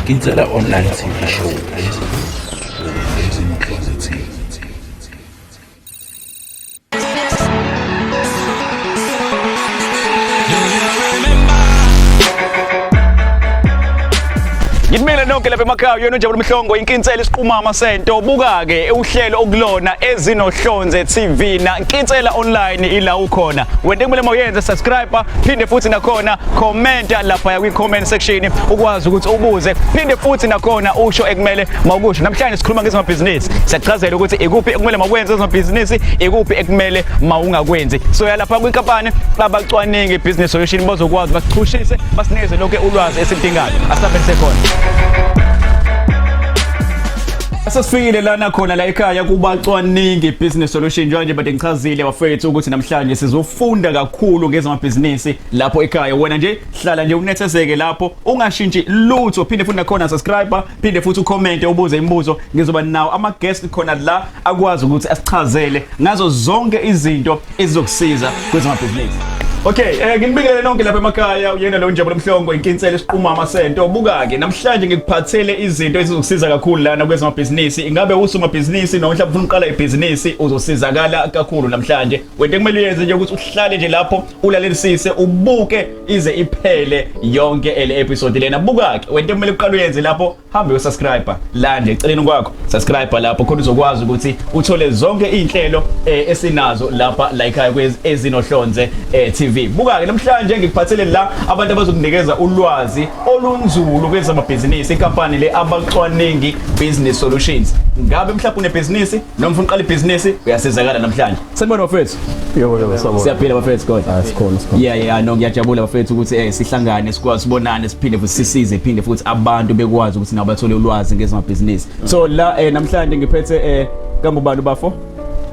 Inkinsela Online TV Show Ezinohlonze TV. Ngimile nonke lapha emakhaya yona uJabula Mhlongo inkinsela isiqhumama sento buka-ke uhlelo okulona ezinohlonze TV na Nkinsela Online ila ukhona wena kumele mawuyenze subscribe phinde futhi nakhona commenta lapha kwi comment section ukwazi ukuthi ubuze phinde futhi nakhona usho ekumele mawukusho. Namhlanje sikhuluma ngezamabhizinisi, siyachazela ukuthi ikuphi ekumele mawukwenze ezamabhizinisi, ikuphi ekumele mawungakwenzi. So ya lapha kwinkampani abacwaningi business solution bazokwazi basichushise basinikeze lonke ulwazi esiludingayo. Asabe sekhona. Sesifikile lana khona la ekhaya kubacwaningi business solution. Njengoba nje bade ngichazile bafethu ukuthi namhlanje sizofunda kakhulu ngezamabhizinisi lapho ekhaya. Wena nje hlala nje unethezeke lapho, ungashintshi lutho, phinde futhi nakhona subscribe, phinde futhi ucomment, ubuze imibuzo. Ngizoba nawo ama guest khona la akwazi ukuthi asichazele ngazo zonke izinto ezizokusiza kwezamabhizinisi. Okay, nginibingelele nonke lapha emakhaya. Uyena lo Njabulo Mhlongo, inkinsela isiqhumama sento. Buka-ke namhlanje ngikuphathele izinto ezizokusiza kakhulu lana kwezamabhizinisi. Ingabe usomabhizinisi noma mhlawumbe ufuna ukuqala ibhizinisi, uzosizakala kakhulu namhlanje. Wena ekumele uyenze nje ukuthi uhlale nje lapho ulalelisise, ubuke ize iphele yonke le episode lena. Buka-ke wena ekumele uqale uyenze lapho, hambe uyosubscribe la nje eceleni kwakho, subscribe lapho khona uzokwazi ukuthi uthole zonke izinhlelo esinazo lapha la ekhaya kwezi ezinohlonze TV. Buka ke namhlanje ngikuphathele la abantu abazokunikeza ulwazi olunzulu kwezamabhizinisi, inkampani le abacwaningi Business Solutions. Ngabe mhlawumbe unebhizinisi noma ufuna uqala ibhizinisi, uyasizakala namhlanje. Sanibona bafethu. Yebo yebo, sawubona. Siyaphila bafethu kodwa. Ah, sikhona sikhona. Yeah, no, ngiyajabula bafethu ukuthi sihlangane, sikwazi sibonane, siphinde futhi sisize, phinde futhi abantu bekwazi ukuthi nabo bathole ulwazi ngezamabhizinisi. So la namhlanje ngiphethe kambubani bafo?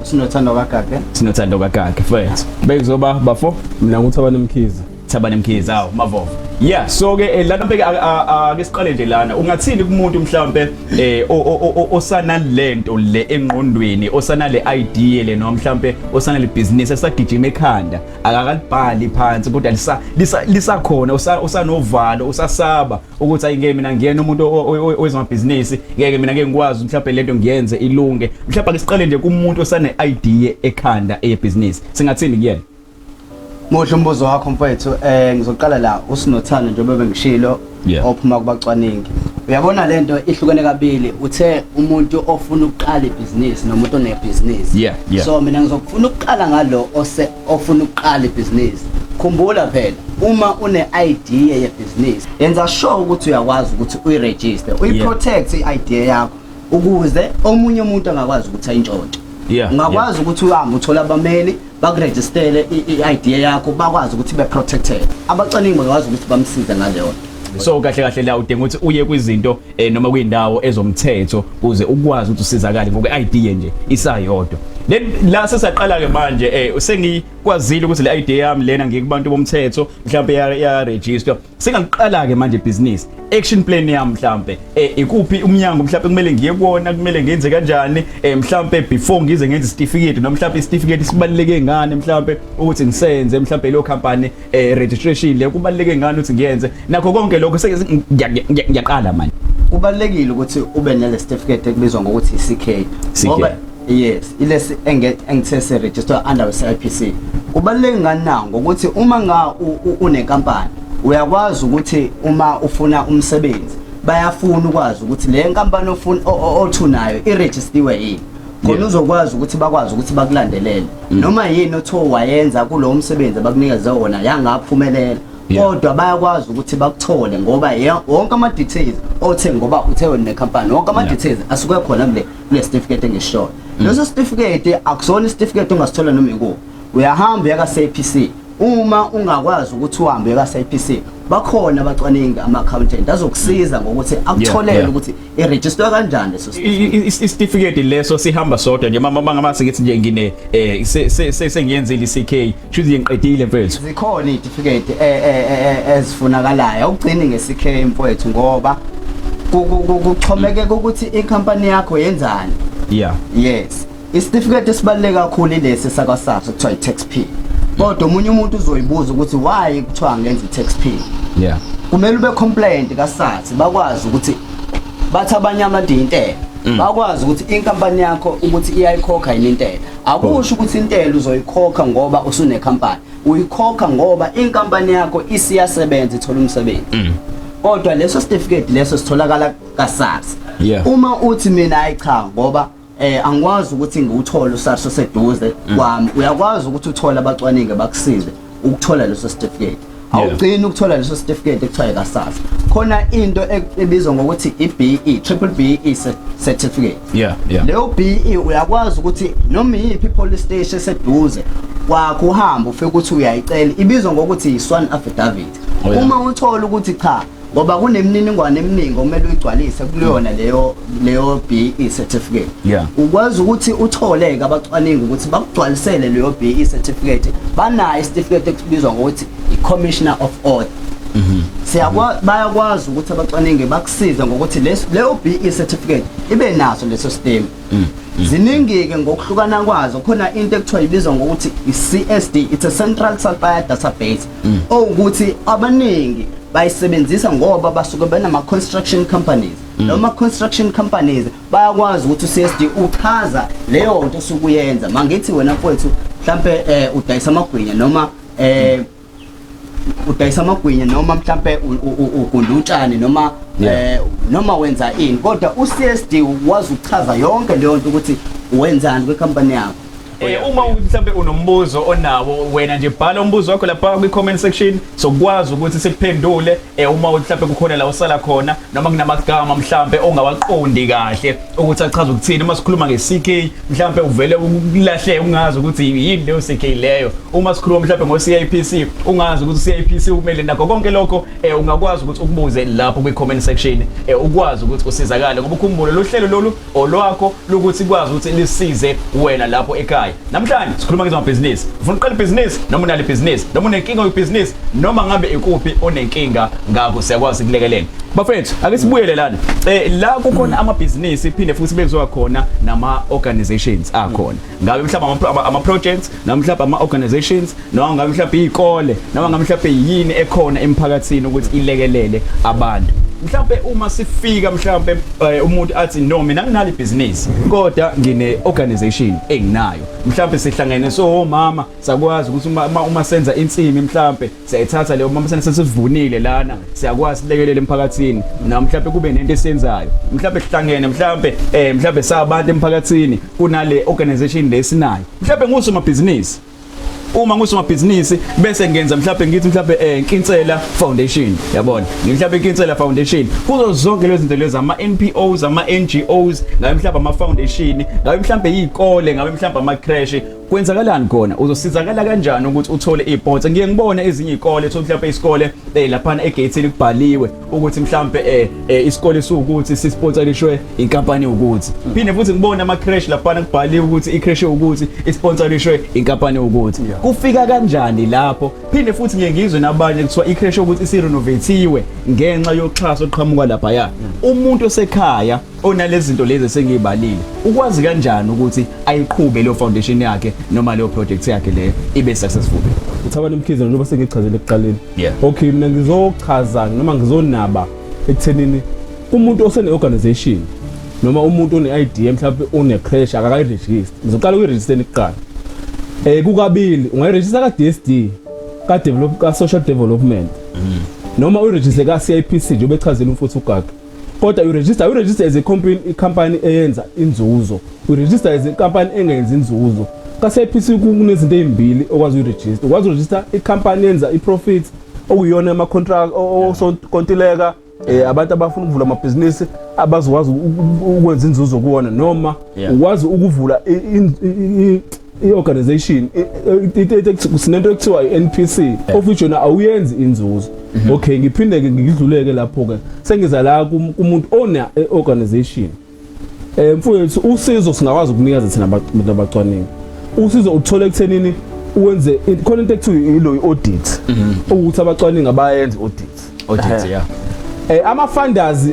Sinothando kaGage. Sinothando kaGage mfethu. Bekuzoba bafo? Mina nguThabani Mkhize. Thabani Mkhize, awu mavovo. Yeah, so ke lana beke ake siqale nje lana. Ungathini kumuntu mhlambe osana lento le engqondweni, osana le idea le, noma mhlambe osana le business esagijima ekhanda, akakalibhali phansi kodwa lisa lisakhona, usanovalo, usasaba ukuthi ayingeke mina ngiyena umuntu owezamabhizinisi, ngeke mina ngeke ngikwazi mhlambe lento ngiyenze ilunge. Mhlambe ake siqale nje kumuntu osane idea ekhanda eyebusiness. Singathini kuyena? Muhle umbuzo wakho mfowethu. Ngizoqala la usinothando njengoba bengishilo ophuma kubacwaningi. Uyabona lento ihlukene kabili, uthe umuntu ofuna ukuqala ibhizinisi nomuntu onebhizinisi. So mina ngizokufuna ukuqala ngalo ose ofuna ukuqala ibhizinisi. Khumbula phela uma une idea yebhizinisi, yenza sure ukuthi uyakwazi ukuthi uyiregister, uyiprotect i-idea yakho ukuze omunye umuntu angakwazi ukuthi ayintshontshe. Ungakwazi ukuthi uhambe uthole abameli bakurejistele i-idea yakho, bakwazi ukuthi be-protected. Abacwaningi bangakwazi ukuthi bamsize ngaleyo nto. So kahle kahle la udinga ukuthi uye kwizinto noma kwindawo ezomthetho ukuze ukwazi ukuthi usizakale ngokwe idea nje isayodwa. Then la sesaqala ke manje, sengikwazile ukuthi le idea yami lena ngikubantu bomthetho mhlawumbe ya register. Sengaqala ke manje business action plan yami, mhlambe ikuphi umnyango mhlambe kumele ngiye kuwona, kumele ngenze kanjani, mhlambe before ngize ngenze certificate, noma mhlambe certificate sibaluleke ngani, mhlambe ukuthi ngisenze mhlambe lo company registration le kubaluleke ngani ukuthi ngiyenze, nakho konke lokho ngiyaqala manje. Kubalulekile ukuthi ube nale certificate ekubizwa ngokuthi i-CK. CK. Ngoba yes, ilesi engithe se register under CIPC. Kubaluleke ngani na? Ngokuthi uma nga unenkampani, uyakwazi ukuthi uma ufuna umsebenzi bayafuna ukwazi ukuthi le nkampani ofuna othi unayo iregistiwe yini, khona uzokwazi ukuthi bakwazi ukuthi bakulandelele noma yini othiwa wayenza kulowo msebenzi abakunikeze wona yangaphumelela, kodwa bayakwazi ukuthi bakuthole ngoba wonke ama-details othe, ngoba uthe wena nekhampani, wonke ama-details asuke khona kule certificate engishoyo. Leso certificate akusona isitifiketi ongasithola noma ikuphi, uyahamba uya ka-CIPC. Uma ungakwazi ukuthi uhambe uye ka-CIPC, bakhona abacwaningi, ama-accountant azokusiza ngokuthi akutholele ukuthi iregister kanjani leso certificate. Isitifiketi leso sihamba sodwa nje mama ngama ngithi nje ngine sengiyenzile i-CK, shuthi ngiqedile mfethu? Zikhona iy'tifiketi ezifunakalayo, awugcini nge-CK mfowethu, ngoba kuxhomekeka ukuthi inkampani yakho yenzani. Yes, isitifiketi esibaluleke kakhulu ilesi sakwa-SARS okuthiwa i-tax P, kodwa omunye umuntu uzoyibuza ukuthi why kuthiwa ngenza i-tax P. Kumele ube compliant kaSARS, bakwazi ukuthi bathi abanye abantu intela, bakwazi ukuthi inkampani yakho ukuthi iyayikhokha yini intela. Akusho ukuthi intela uzoyikhokha ngoba usunekhampani, uyikhokha ngoba inkampani yakho isiyasebenza, ithola umsebenzi. Kodwa leso certificate leso sitholakala kaSARS. Uma uthi mina hayi cha, ngoba angikwazi ukuthi ngiwuthole uSARS oseduze kwami, uyakwazi ukuthi uthole abacwaningi bakusize ukuthola leso certificate. Awugcini ukuthola leso certificate ekuthiwa ekaSARS, khona into ebizwa ngokuthi i-BE, triple BE certificate. Leyo BE uyakwazi ukuthi noma iyiphi police station eseduze kwakho uhambe ufike ukuthi uyayicela, ibizwa ngokuthi i-sworn affidavit. Uma uthola ukuthi cha, ngoba kunemininingwane eminingi okumele uyigcwalise kuleyona leyo BE certificate, ukwazi ukuthi uthole-ke abacwaningi ukuthi bakugcwalisele leyo BE certificate. Banayo isitifiketi ekubizwa ngokuthi i-commissioner of oath. Siyakwa bayakwazi ukuthi abacwaningi bakusize ngokuthi leyo BE certificate ibe naso leso stamp. Ziningi-ke ngokuhlukana kwazo. Khona into ekuthiwa ibizwa ngokuthi i-CSD, it's a central supplier database, owukuthi abaningi bayisebenzisa ngoba basuke benama-construction companies. Noma construction companies bayakwazi ukuthi u-CSD uchaza leyo nto osuke uyenza. Mangithi wena mfowethu mhlampe udayisa amagwinya noma udayisa amagwinya noma mhlampe ugunda utshani noma noma wenza ini, kodwa u-CSD wazi ukuchaza yonke leyo nto ukuthi wenzani kwikhampani yakho. Uma mhlambe unombuzo onawo wena nje, bhala umbuzo wakho lapha kwi comment section, sokwazi ukuthi sikuphendule. Uma mhlambe kukhona la usala khona noma kunamagama mhlambe ongawaqondi kahle ukuthi achaza ukuthini, uma sikhuluma nge-CK mhlambe uvele ukulahle ungazi ukuthi yini leyo CK leyo, uma sikhuluma mhlambe ngo-CIPC ungazi ukuthi CIPC kumele nakho konke lokho, ungakwazi ukuthi ukubuze lapho kwi comment section, ukwazi ukuthi usizakale, ngoba ukhumbule lo hlelo lolu olwakho lokuthi kwazi ukuthi lisize wena lapho ekhaya. Namhlanje sikhuluma ngezamabhizinisi. Ufuna ukuqala ibhizinisi noma unalo ibhizinisi noma unenkinga yebhizinisi noma ngabe ikuphi onenkinga ngakho, siyakwazi ukulekelela. Bafethu, ake sibuyele lana. La kukhona amabhizinisi, phinde futhi benziwa khona nama organizations akhona, ngabe mhlawumbe ama projects noma mhlawumbe ama organizations noma ngabe mhlawumbe izikole noma ngabe mhlawumbe yini ekhona emphakathini ukuthi ilekelele abantu. Mhlawumbe uma sifika mhlawumbe umuntu athi, "No, mina nginalo ibhizinisi kodwa ngine organization enginayo, mhlawumbe sihlangene so mama sakwazi ukuthi uma senza insimi mhlawumbe siyayithatha leyo mama sesivunile lana, siyakwazi silekelele emphakathini, noma mhlawumbe kube nento esiyenzayo, mhlawumbe sihlangene mhlawumbe sabantu emphakathini kunale organization lesinayo, mhlawumbe ngusomabhizinisi, uma ngusomabhizinisi bese ngenza mhlawumbe ngithi mhlawumbe Nkinsela Foundation, yabona, mhlawumbe Nkinsela Foundation," kuzo zonke lezi zinto lezi, ama NPOs, ama NGOs, ngabe mhlawumbe ama foundation, ngabe mhlawumbe izikole, ngabe mhlawumbe ama creche, kwenzakalani khona? Uzosizakala kanjani ukuthi uthole isponsor? Ngiye ngibone ezinye izikole, thola mhlawumbe isikole laphana egate kubhaliwe ukuthi mhlawumbe isikole siwukuthi sisponsorishwe inkampani ukuthi, phinde futhi ngibone ama creche laphana kubhaliwe ukuthi i-creche ukuthi isponsorishwe inkampani ukuthi. Kufika kanjani lapho? Phinde futhi ngiye ngizwe nabanye kuthiwa i-creche ukuthi isirenovatiwe ngenxa yoxhaso oqhamuka lapha. Ya, umuntu osekhaya onalezi zinto lezi esengiyibalile ukwazi kanjani ukuthi ayiqhube leyo foundation yakhe noma leyo project yakhe leyo ibe successful? Uthabani Mkhize, njengoba sengichazele ekuqaleni. Okay, mina ngizochaza noma ngizonaba ekuthenini umuntu osene-organization noma umuntu one-idea, mhlawumbe une-creche akakayiregister. Ngizoqala ukuyiregister kuqala. Kukabili, ungayiregister ka-DSD, ka-develop, ka-social development, noma uyiregister ka-CIPC njengoba echazile umfuthu uGaga. Kodwa uyiregister as a company, i-company eyenza inzuzo, uyiregister as a company engenzi inzuzo. Ka-CIPC kunezinto ezimbili okwazi uyiregister. Ukwazi uregister i-company yenza i-profit, okuyiyona ama-contract osonkontileka, abantu abafuna ukuvula amabhizinisi abazokwazi ukwenza inzuzo kuwona, noma ukwazi ukuvula i-organization sinento ekuthiwa i-NPC, of which yona awuyenzi inzuzo. Okay, ngiphinde ke ngidluleke lapho ke, sengiza la kumuntu ona organization. Mfowethu, usizo singakwazi ukunikeza thina abantu abacwaningi. Usizo uthola ekuthenini uwenze khona into ekuthiwa ilo i-audit, ukuthi abacwaningi abayenza i-audit. Audit, yeah. Ama funders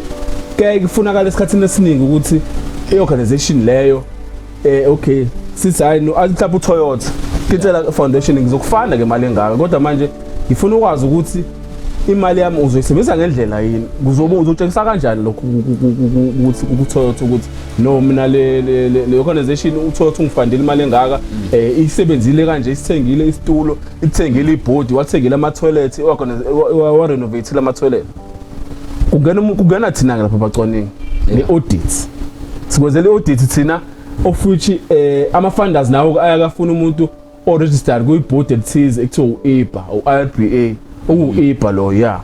ke kufunakala esikhathini esiningi ukuthi i-organization leyo, okay, sithi hayi no, athi mhlawumbe uToyota Nkinsela Foundation ngizokufanda ke imali engaka, kodwa manje ngifuna ukwazi ukuthi Imali yami uzoyisebenzisa ngendlela yini? Kuzobe uzotshengisa kanjani lokhu ukuthi ku-Toyota ukuthi no, mina le organization uToyota ungifundile imali engaka, isebenzile kanje, isithengile isitulo, ithengile ibhodi, wathengile ama-toilet, wa-renovate ama-toilet. Kungena thina ke lapha bacwaningi nge-audit, sikwenzela i-audit thina, of which ama-funders nawo ayakafuna umuntu o-registered kuyibhodi elithize ekuthiwa u-IBA, u-IRBA, uku-IBA lo, ya.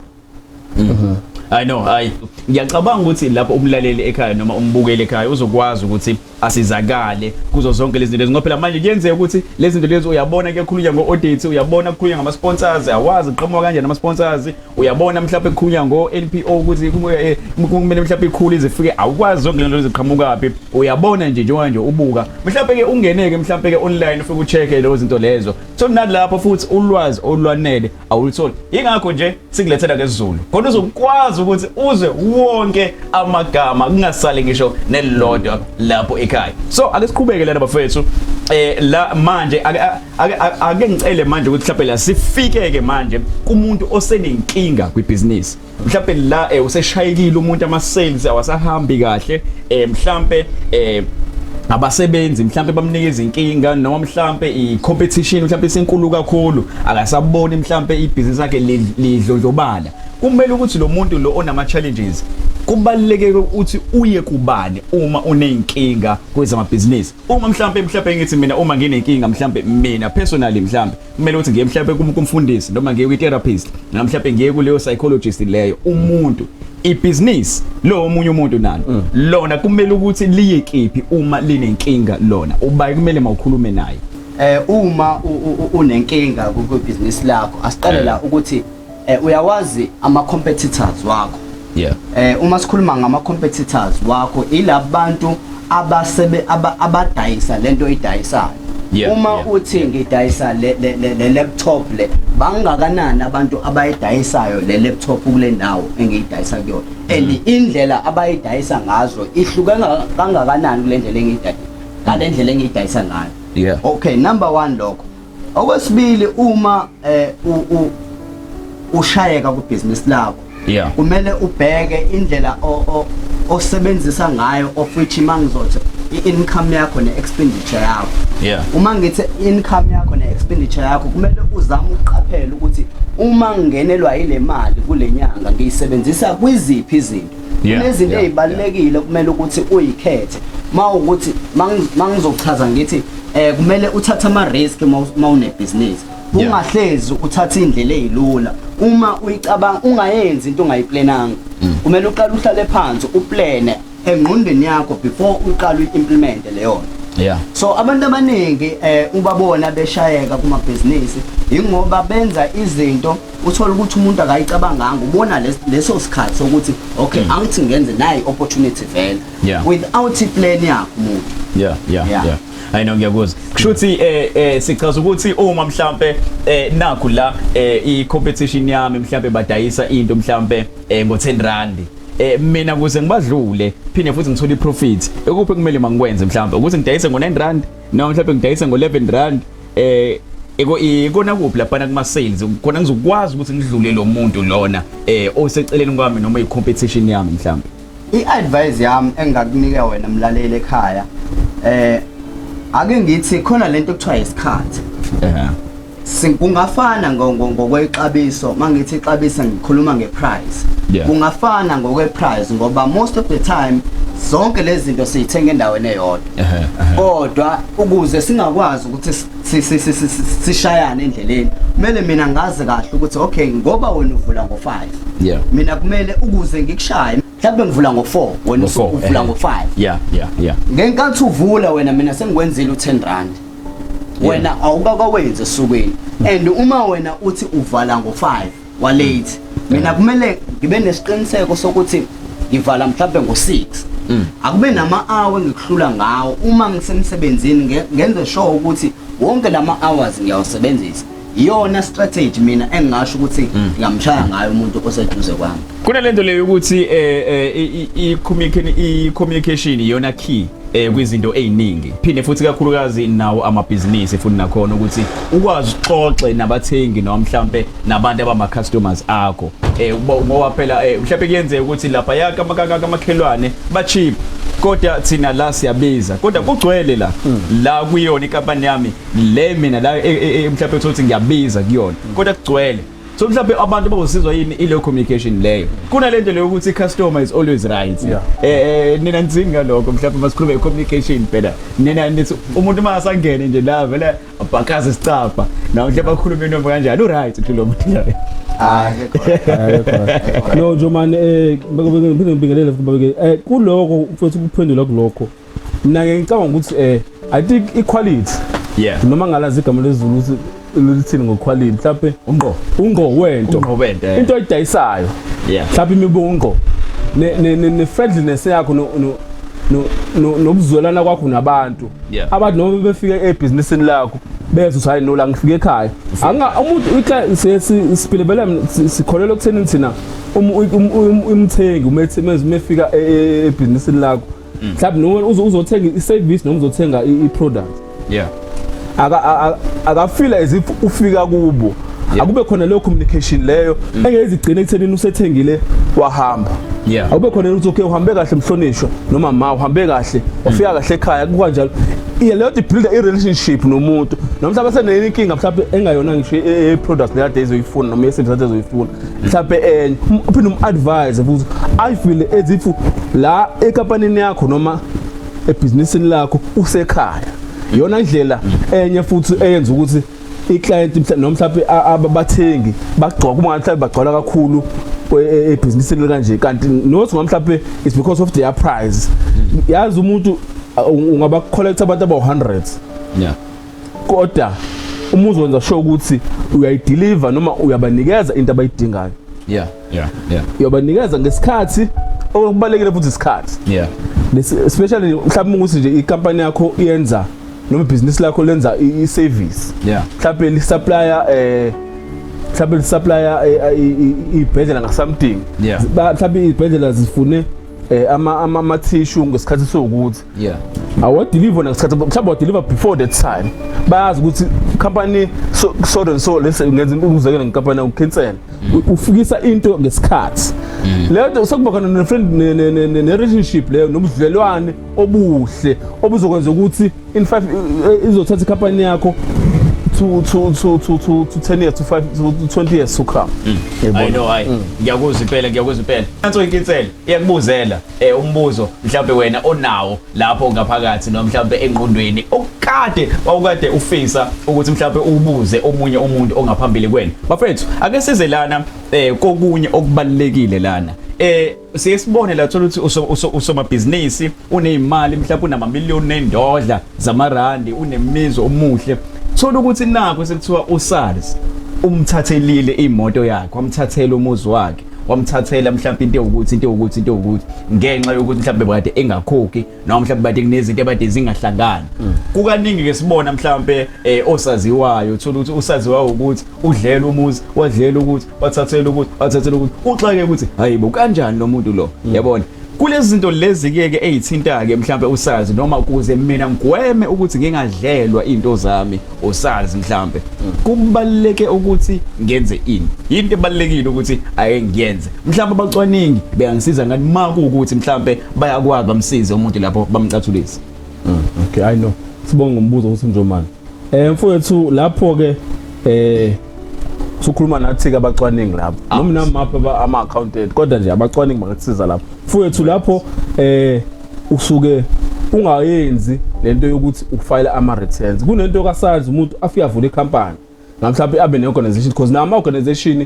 I know, hayi, ngiyacabanga ukuthi lapho umlaleli ekhaya noma umbukeli ekhaya uzokwazi ukuthi asizakale kuzo zonke lezi zinto lezi, ngoba phela manje kuyenzeka ukuthi lezi zinto lezi, uyabona, kuyakhulunywa ngo-audit, uyabona kukhulunywa ngama-sponsors, awazi qhamuka kanjani ama-sponsors, uyabona mhlawumbe kukhulunywa ngo-NPO ukuthi kumele mhlawumbe ikhulu izifike, awukwazi zonke lento ziqhamukaphi. Uyabona nje, njengoba nje ubuka, mhlawumbe ke ungeneke mhlawumbe ke online ufike ucheck-e lezo zinto lezo, so nalapho futhi ulwazi olwanele awulutholi. Ingakho nje sikulethela ngesiZulu khona uzokwazi ukuthi uzwe wonke amagama, kungasali ngisho nelilodwa lapho ekhaya. So ake siqhubeke lana bafethu. La manje ake ngicele manje ukuthi mhlawumbe la sifike ke manje kumuntu osenenkinga kwibhizinisi. Mhlawumbe la useshayekile umuntu, ama sales awasahambi kahle, mhlawumbe abasebenzi mhlawumbe bamnika izinkinga, noma mhlawumbe i-competition mhlawumbe isinkulu kakhulu, akasaboni mhlawumbe ibhizinisi lakhe lidlondlobala. Kumele ukuthi lo muntu lo onama challenges, kubaluleke ukuthi uye kubani uma uneyinkinga kwezamabhizinisi? Uma mhlawumbe ngithi mina, uma nginenkinga mhlawumbe mina personally, mhlawumbe kumele ukuthi ngiye mhlawumbe kumfundisi, noma ngiye kwi-therapist, noma mhlawumbe ngiye kuleyo psychologist leyo. Umuntu ibhizinisi lo, omunye umuntu nalo lona kumele ukuthi liye kephi uma linenkinga lona? Uba kumele mawukhulume naye? Uma unenkinga kwibhizinisi lakho, asiqale la ukuthi uyawazi ama competitors wakho? Uma sikhuluma ngama competitors wakho, ilabantu abasebe abadayisa lento oyidayisayo. Uma uthi ngidayisa le laptop le, bangakanani abantu abayidayisayo le laptop kule ndawo engiyidayisa kuyona, and indlela abayidayisa ngazo ihluke kangakanani kule ndlela engiyidayisa ngale ndlela engiyidayisa ngayo? Okay, number 1 lokho. Okwesibili, uma ushayeka kubhizinisi lakho, kumele ubheke indlela osebenzisa ngayo, of which mangizothi i-income yakho ne-expenditure yakho. Uma ngithi income yakho ne-expenditure yakho, kumele uzame ukuqaphela ukuthi uma ngingenelwa yile mali kule nyanga, ngiyisebenzisa kwiziphi izinto. Kunezinto ey'balulekile kumele ukuthi uyikhethe. Mawukuthi mangizochaza ngithi kumele uthathe ama risk mawunebhizinisi, ungahlezi uthatha indlela ezilula. Uma uyicabanga, ungayenzi into ongayiplananga. Kumele uqale uhlale phansi, uplane engqondweni yakho before uqale uyimplement leyo. So abantu abaningi ubabona beshayeka kumabhizinisi ingoba benza izinto, uthola ukuthi umuntu akayicabanganga, ubona leso sikhathi sokuthi okay, angithi ngenze nayi opportunity vele without iplan yakho umuntu. Yeah. I know, ngiyakuzwa. Kushuthi sichaza ukuthi uma mhlambe nakhu la i competition yami mhlambe badayisa into mhlambe ngo 10 rand. Mina kuze ngibadlule phinde futhi ngithole iprofit, ekuphi kumele mangikwenze? Mhlambe ukuthi ngidayise ngo 9 rand noma mhlambe ngidayise ngo 11 rand, eko ikona kuphi lapha kuma sales khona ngizokwazi ukuthi ngidlule lo muntu lona oseceleni kwami noma i competition yami mhlambe? I-advice yami engakunika wena mlaleli ekhaya, ake ngithi khona lento ekuthiwa isikhathi. Kungafana ngokwexabiso. Mangithi ixabiso, ngikhuluma ngeprice. Kungafana ngokweprice ngoba most of the time zonke lezi zinto siyithenga endaweni eyodwa, kodwa ukuze singakwazi ukuthi sishayane endleleni, kumele mina ngazi kahle ukuthi okay, ngoba wena uvula ngo-5, mina kumele ukuze ngikushaye mhlawumbe ngivula ngo-4, wena Ngo-four, uvula ngo-5. Ngenkathi uvula wena, mina sengikwenzile u-10 rand, wena awukakawenzi esukwini. And uma wena uthi uvala ngo-5 wa late, mina kumele ngibe nesiqiniseko sokuthi ngivala mhlawumbe ngo-6. Akube nama-hour engikuhlula ngawo uma ngisemsebenzini, ngenze sure ukuthi wonke lama hours ngiyawasebenzisa. Iyona strategy mina engingasho ukuthi ngingamshaya ngayo umuntu oseduze kwami. Kunalento leyo ukuthi i communication, i communication iyona key. Kwizinto eziningi, phinde futhi kakhulukazi nawo amabhizinisi futhi nakhona ukuthi ukwazi uxoxe nabathengi noma mhlambe nabantu abama customers akho, ngoba phela mhlambe kuyenzeka ukuthi lapha yaka amakhelwane ba cheap, kodwa thina la siyabiza, kodwa kugcwele la la kuyona inkampani yami le, mina la mhlambe uthothi ngiyabiza kuyona, kodwa kugcwele. So mhlawumbe abantu bazosizwa yini ile communication leyo kunalento leyo ukuthi customer is always right? Nina nithini ngalokho? Mhlawumbe masikhulume communication phela, nina nithi umuntu uma asangene nje la vele abhakaze isicabha nawe, mhlawumbe akhulume noma kanjani, u right nje lo muntu la? Hayi. No Njomane, ngiphinde ngibingelele futhi babeke kuloko futhi ukuphendula kulokho. Mina ke ngicabanga ukuthi I think equality, noma ngalazi igama lesiZulu ukuthi lithini ngoquality, mhlawumbe Ungqo. Ungqo wento. Ungqo wento. Into oyidayisayo, mhlawumbe imibungo ne friendliness yakho no nokuzwelana kwakho nabantu, abantu noma befika ebhizinisini lakho bezwe ukuthi hayi no, la ngifike ekhaya. Anga umuntu siphile vele, sikholelwa ekutheni thina umthengi umethi mefika ebhizinisini lakho, mhlawumbe noma uzothenga i-service noma uzothenga i-product, akafeel as if ufika kubo. Akube khona leyo communication leyo engeke igcine ekuthenini usethengile wahamba. Akube khona ukuthi okay, uhambe kahle mhlonishwa, noma ma, uhambe kahle, wafika kahle ekhaya, kukanjalo. Iya leyo nto build i relationship nomuntu, noma mhlawumbe senenye inkinga, mhlawumbe engayona ngisho i-product leyo ade ezoyifuna noma i-service ade ezoyifuna, mhlawumbe enye, uphinde um-advise futhi I feel as if la ekampanini yakho noma ebhizinisini lakho usekhaya. Iyona ndlela enye futhi eyenza ukuthi i-client noma mhlawumbe abathengi bagcoka uma mhlawumbe bagcwala kakhulu ebhizinisini kanje, kanti not ngoba mhlawumbe it's because of their price. Yazi umuntu ungaba collect abantu abawu 100, kodwa uma uzokwenza sure ukuthi uyayideliver noma uyabanikeza into abayidingayo, uyabanikeza ngesikhathi, okubalekile futhi isikhathi. Especially mhlawumbe ukuthi nje ikampani yakho iyenza noma ibhizinisi lakho lenza i-service, mhlawumbe li-supplier mhlawumbe li-supplier ibhedlela nga-something. Mhlawumbe izibhedlela zifune ama tissue ngesikhathi sokuthi awadeliver ngesikhathi, mhlawumbe wadeliver before that time. Bayazi ukuthi company so so and so, lese ngenza umzekelo ngenkampani ukukhinsela, ufikisa into ngesikhathi. Leyo nto sekuba khona ne friend ne relationship leyo nobudlelwane obuhle obuzokwenza ukuthi in 5 izothatha ikhampani yakho to 10 years to 5 to 20 years to come. I know, hayi, ngiyakuzwa impela, ngiyakuzwa impela. Nanso inkinsela iyakubuzela umbuzo mhlawumbe wena onawo lapho ngaphakathi noma mhlawumbe engqondweni okade wawukade ufisa ukuthi mhlawumbe ubuze omunye umuntu ongaphambili kwena. Bafethu, ake size lana kokunye okubalekile lana. Siye sibone la, thola ukuthi usomabhizinisi uneyimali, mhlawumbe unamamiliyoni nendodla zamarandi, unemizo omuhle, thola ukuthi nakho sekuthiwa uSARS umthathelile imoto yakhe, wamthathela umuzi wakhe, wamthathela mhlawumbe into ewukuthi, into ewukuthi, into ewukuthi, ngenxa yokuthi mhlawumbe kade engakhokhi noma mhlawumbe kade kunezinto ebade zingahlangani. Kukaningi ke sibona mhlawumbe osaziwayo, uthola ukuthi usaziwayo ukuthi udlela umuzi, wadlela ukuthi, wathathela ukuthi, wathathela ukuthi, uxake ukuthi hayibo, kanjani lo muntu lo? Yabona kulezi zinto lezi ke ke ezithinta ke mhlawumbe uSARS, noma ukuze mina ngigweme ukuthi ngingadlelwa into zami uSARS, mhlawumbe kubaluleke ukuthi ngenze ini? Into ebalulekile ukuthi ake ngiyenze, mhlawumbe abacwaningi bengisiza ngani makuwukuthi mhlawumbe bayakwazi bamsize umuntu lapho bamcathulise? Okay, I know. Sibonga ngombuzo ukuthi Njomane. Mfowethu, lapho ke sukhuluma nathi ke abacwaningi lapho. Noma namapha ama accountant, kodwa nje abacwaningi bangakusiza lapho. Mfowethu, lapho usuke ungayenzi lento yokuthi ufile ama returns. Kunento kaSARS, umuntu afika avule icompany, mhlawumbe abe ne organization, because nama organization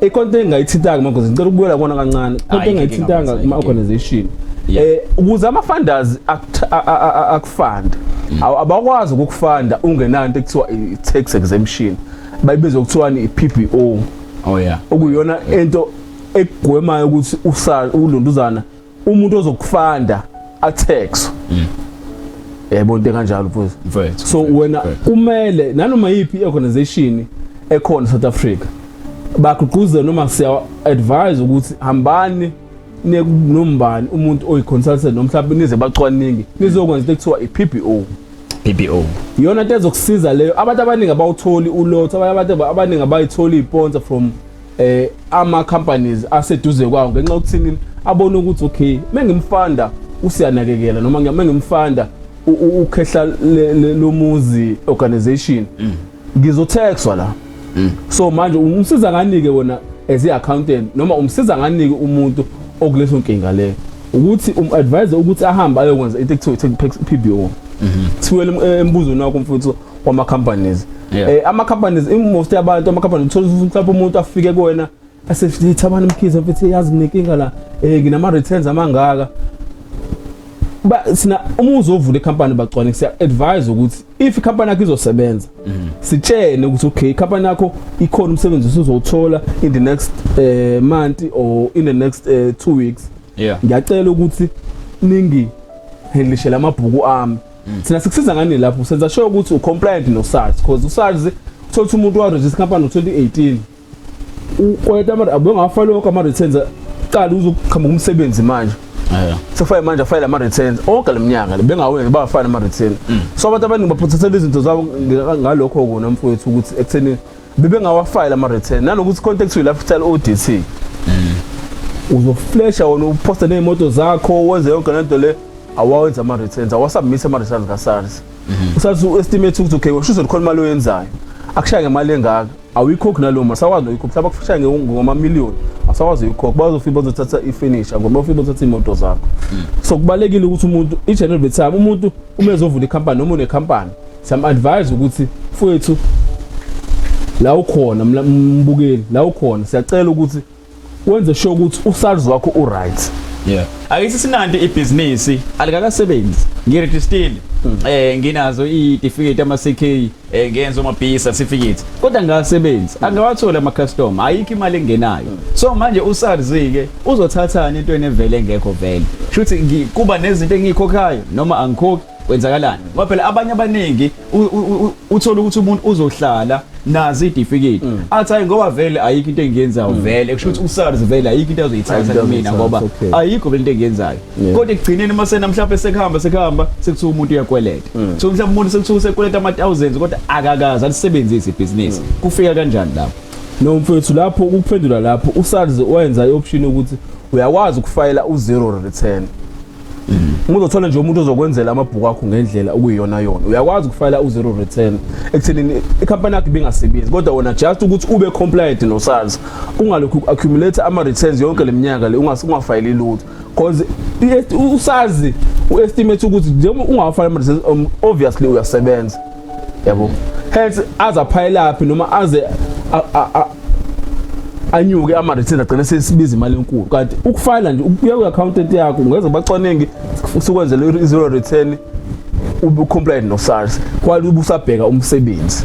ikonto engayithintanga kuma organization, ngicela ukubuyela kona kancane, konto engayithintanga kuma organization, ukuze ama funders akufund, abakwazi ukukufunda ungenanto ekuthiwa i-tax exemption, bayibiza ukuthiwa ni i-PBO, okuyona into egwemayo ukuthi usal ulonduzana umuntu ozokufanda atax. Yebo, into kanjalo, mfowethu. Mfowethu. So wena kumele nanoma yiphi i-organization ekhona South Africa bagqugquzele noma siya advise ukuthi hambani niye nombani umuntu oyi-consultant noma mhlawumbe nize bacwaningi nizokwenza into ekuthiwa i-PBO. PBO. Iyona into ezokusiza leyo. Abantu abaningi abawutholi ulotho, abanye abantu abaningi abayitholi i-sponsor from ama companies aseduze kwawo ngenxa yokuthini abona ukuthi okay, mengimfanda usiyanakekela noma mengimfanda ukhehla lomuzi organization ngizotaxwa la. So manje umsiza nganike wona as i-accountant noma umsiza nganike umuntu okuleso nkinga leyo ukuthi um-advise ukuthi ahambe ayokwenza into ekuthiwa i-PBO. Sibuyele embuzweni wakho mfuthu wama companies. Ama companies, most yabantu ama companies, uthola ukuthi mhlawumbe umuntu afike kuwena asefithi, "Thabani Mkhize mfethu, yazi nginenkinga la, nginama returns amangaka." Ba sina uma uzovula icompany bacwane, siya advise ukuthi if icompany yakho izosebenza, sitshene ukuthi okay, icompany yakho ikhona umsebenzi usuzowuthola in the next month or in the next 2 weeks, ngiyacela ukuthi ningi handlishela amabhuku ami. Thina sikusiza ngani lapho? Senza sure ukuthi ucompliant no SARS, because uSARS uthola ukuthi umuntu wa register company ngo2018, ukweta ama abuye ngafile wonke ama returns, qala uzoqhamuka umsebenzi manje, sefake manje afile ama returns onke leminyaka le bengawenzi bafile ama return. So abantu abaningi baprotectela izinto zabo ngalokho kona mfowethu, ukuthi ekutheni bebengawafile ama return nanokuthi contact with lifestyle audit, uzoflasha wona, uposta nezimoto zakho, wenze yonke lento le, awawenza ama returns, awasubmit ama returns ka SARS. USARS uestimate ukuthi okay, usho uzokhona imali oyenzayo, akushaya ngemali engaka, awuyikhokhi nalowo mali, sakwazi noyikhokhi, mhlawumbe akushaya ngomamiliyoni, asakwazi uyikhokha, bazofika bazothatha ifurniture ngoba bafika bazothatha iy'moto zakho. So kubalulekile ukuthi umuntu each and every time umuntu uma ezovula ikhampani noma unekhampani, siyam-advise ukuthi mfowethu, la ukhona, mbukeli, la ukhona, siyacela ukuthi wenze sure ukuthi uSARS wakho u-right. Yeah. Akithi sinanti ibhizinisi alikakasebenzi. Ngirejistile. Nginazo i-certificate ama CK, ngenza ama B certificate. Kodwa ngasebenzi. Angawathola ama customer, ayikho imali engenayo. So manje uSARS ke uzothathani into enevele engekho vele? Shuthi kuba nezinto engiyikhokhayo noma angikhokhi, kwenzakalani? Ngoba phela abanye abaningi uthola ukuthi umuntu uzohlala nazi i-certificate, athi hayi, ngoba vele ayikho into engiyenzayo vele, kusho ukuthi uSARS vele ayikho into azoyithatha kumina ngoba ayikho vele into engiyenzayo. Kodwa ekugcineni mase mhlawumbe sekuhamba sekuthiwa umuntu uyakweleta, so mhlawumbe umuntu sekuthiwa usekweleta ama thousands kodwa akakaze alisebenzise ibhizinisi. Kufika kanjani lapho? No mfowethu, lapho ukuphendula lapho, uSARS wenza i-option ukuthi uyakwazi ukufayela u-zero return. Uma uzothola nje umuntu ozokwenzela amabhuku akho ngendlela okuyiyona yona, uyakwazi ukufayela u-zero return ekuthenini ikhampani yakho ibingasebenzi, kodwa wona just ukuthi ube compliant no-SARS, ungalokhu accumulate ama-returns yonke le minyaka le ungafayeli lutho, because uSARS u-estimate ukuthi njengoba ungawafayeli ama-returns, obviously uyasebenza, yabo. Hence aze aphayele up noma aze anyuke ama-returns, agcine sesibiza imali enkulu, kanti ukufayela nje, ukuya kwi-accountant yakho, ungeza bacwaningi sikwenzele i-zero return, ube compliant no-SARS kwali ubusabheka umsebenzi.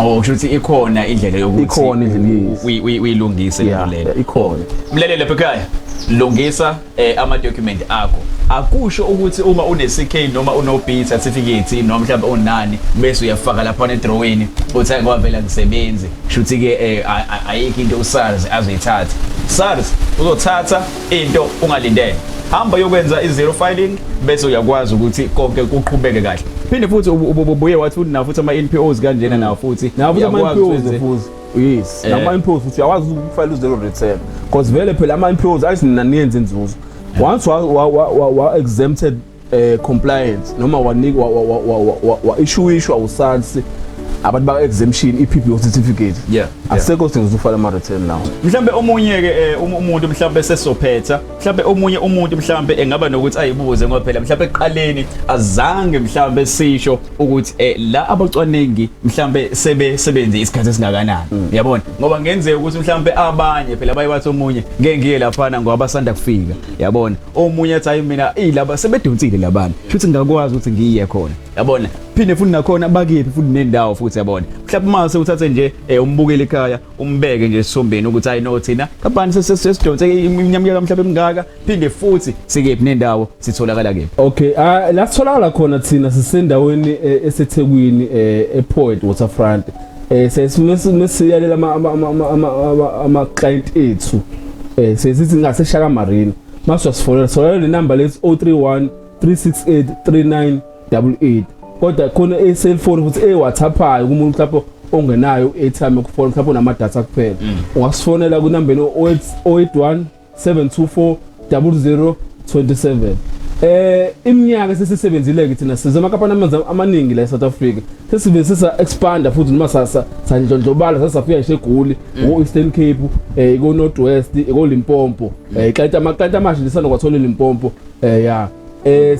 Oh, kusho ukuthi ikhona indlela yokuthi Ikhona indlela, yes. Uyilungise lento leyo. Ikhona. Mlaleli lapha ekhaya, lungisa ama document akho. Akusho ukuthi uma une CK noma uno B certificate noma mhlawumbe unani bese uyafaka lapha edrawini uthi hayi, ngoba vele angisebenzi, kusho ke ayikho into uSARS azoyithatha. SARS uzothatha into ungalindele. Hamba yokwenza i-zero filing bese uyakwazi ukuthi konke kuqhubeke kahle. Phinde futhi ubuye wathi futhi nawo futhi ama-NPOs kanjena nawo futhi nawo futhi uyakwazi ama-NPOs ukuthi futhi, yes, nama-NPOs futhi uyakwazi ukufayela u-zero return, because vele phela ama-NPOs ayisinina niyenze inzuzo once wa exempted compliance noma wanikwa wa issueishwa uSARS abantu ba exemption i-PBO certificate, asekho sidingo sokufaka ama return lawo. Mhlambe omunye ke umuntu mhlambe sesophetha, mhlambe omunye umuntu mhlambe engaba nokuthi ayibuze, ngoba phela mhlambe ekuqaleni azange mhlambe sisho ukuthi la abacwaningi mhlambe sebesebenze isikhathi esingakanani, yabona, ngoba ngenzeka ukuthi mhlambe abanye phela baye bathi omunye ngeke ngiye laphana ngoba basanda kufika, yabona, omunye athi hayi, mina ilaba sebedonsile labana, futhi ngingakwazi ukuthi ngiye khona, yabona. Phinde futhi nakhona bakephi futhi nendawo futhi, yabona, mhlawumbe mase uthathe nje umbukeli ekhaya, umbeke nje esithombeni ukuthi hayi no, thina kampani sesidonse iminyaka mhlawumbe emingaka, phinde futhi sikephi nendawo, sitholakala kephi? Okay, ah, la sitholakala khona thina sisendaweni eseThekwini, ePoint Waterfront. Sesiyalela ama client ethu. Sesithi ngaseShaka Marine. Mase uyasifonela, sonela le number lesi 031 368 3988. Kodwa khona e-cellphone futhi e-WhatsAppayo kumuntu mhlawumbe ongenayo i-airtime yokufona, mhlawumbe unama-data kuphela. Ungasifonela kunambeni 081 724 0027. Iminyaka sesisebenzile ke thina, size amakampani amanzi amaningi la eSouth Africa. Sesibe sisa expanda futhi noma sasa sandlondlobala, sasafika ngisho eGoli, ko Eastern Cape, ko North West, ko Limpopo. Kanti amakanti amasha lisana kwathola eLimpopo. Ya.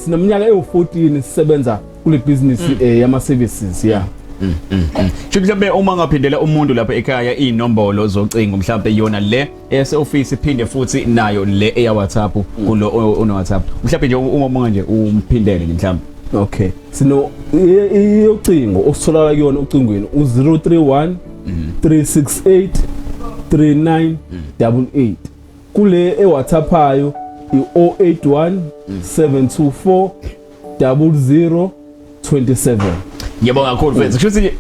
Sineminyaka ewu14 sisebenza kule business yama services, yeah. Sho mhlawumbe uma ngaphindela umuntu lapha ekhaya inombolo zocingo, mhlawumbe yona le ese office, iphinde futhi nayo le eya WhatsApp kulo ono WhatsApp. Mhlawumbe nje uma nje umphindele nje mhlawumbe. Okay. Sino iyocingo ositholakala kuyona ucingweni u031 368 3988. Kule eWhatsAppayo i081 724 0027. Ngiyabonga kakhulu mfethu.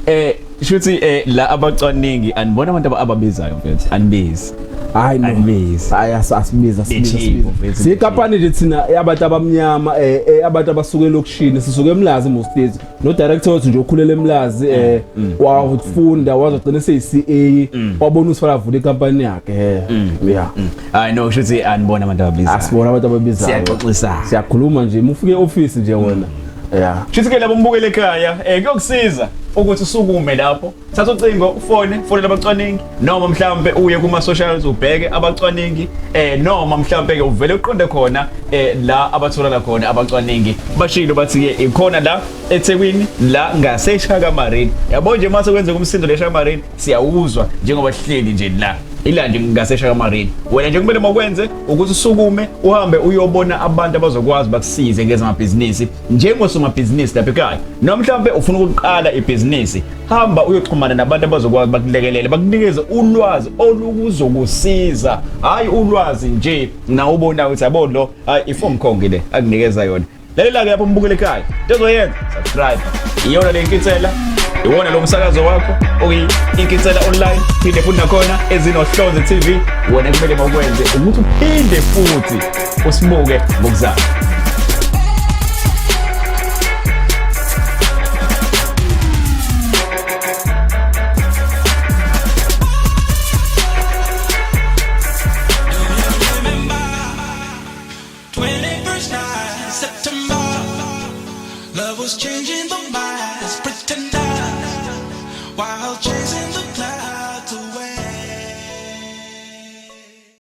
Kushuthi la abacwaningi anibona abantu ababizayo mfethu. Anibizi. Hayi no. Anibizi. Hayi, asibiza, asibiza. Nichibo, mfethu. Siyikampani nje thina yabantu abamnyama, abantu abasuka elokishini, sisuka eMlazi mostly. No director wethu nje ukhulela eMlazi, wafunda wazogcina seyi-CA, wabona usifala avula inkampani yakhe. Yeah. Hayi no, kushuthi anibona abantu ababizayo. Asibona abantu ababizayo. Siyaxoxisana. Siyakhuluma nje, mufike e-office nje wena. Yeah. Shuthi ke labo mbukele ekhaya, kuyokusiza ukuthi usukume lapho, thatha ucingo ufone, fonela abacwaningi, noma mhlambe uye kuma socials ubheke abacwaningi, noma mhlambe ke uvele uqonde khona la abatholana khona abacwaningi. Bashilo bathi ke ikhona la eThekwini la ngaseShaka Marine. Yabo nje mase kwenzeka umsindo leShaka Marine siyawuzwa njengoba sihleli nje la. Ila nje ngaseShaka Marine. Wena nje kumele makwenze ukuthi usukume uhambe uyobona abantu abazokwazi bakusize ngezamabhizinisi njengosomabhizinisi lapha ekhaya. Noma mhlawumbe ufuna ukuqala ibhizinisi, hamba uyoxhumana nabantu abazokwazi bakulekelele, bakunikeze ulwazi olukuzokusiza. Hayi ulwazi nje na ubona ukuthi yabo lo, hayi iform khongi le akunikeza yona. Lalela ke lapho umbukele ekhaya. Into ozoyenza, subscribe. Iyona le Inkinsela, iwona lo msakazo wakho okuyi Inkinsela Online, phinde futhi nakhona ezinohlonze TV. Wena kumele mawukwenze ukuthi uphinde futhi usibuke ngokuzayo. 21st night, September. Love was changing the minds, pretender, while chasing the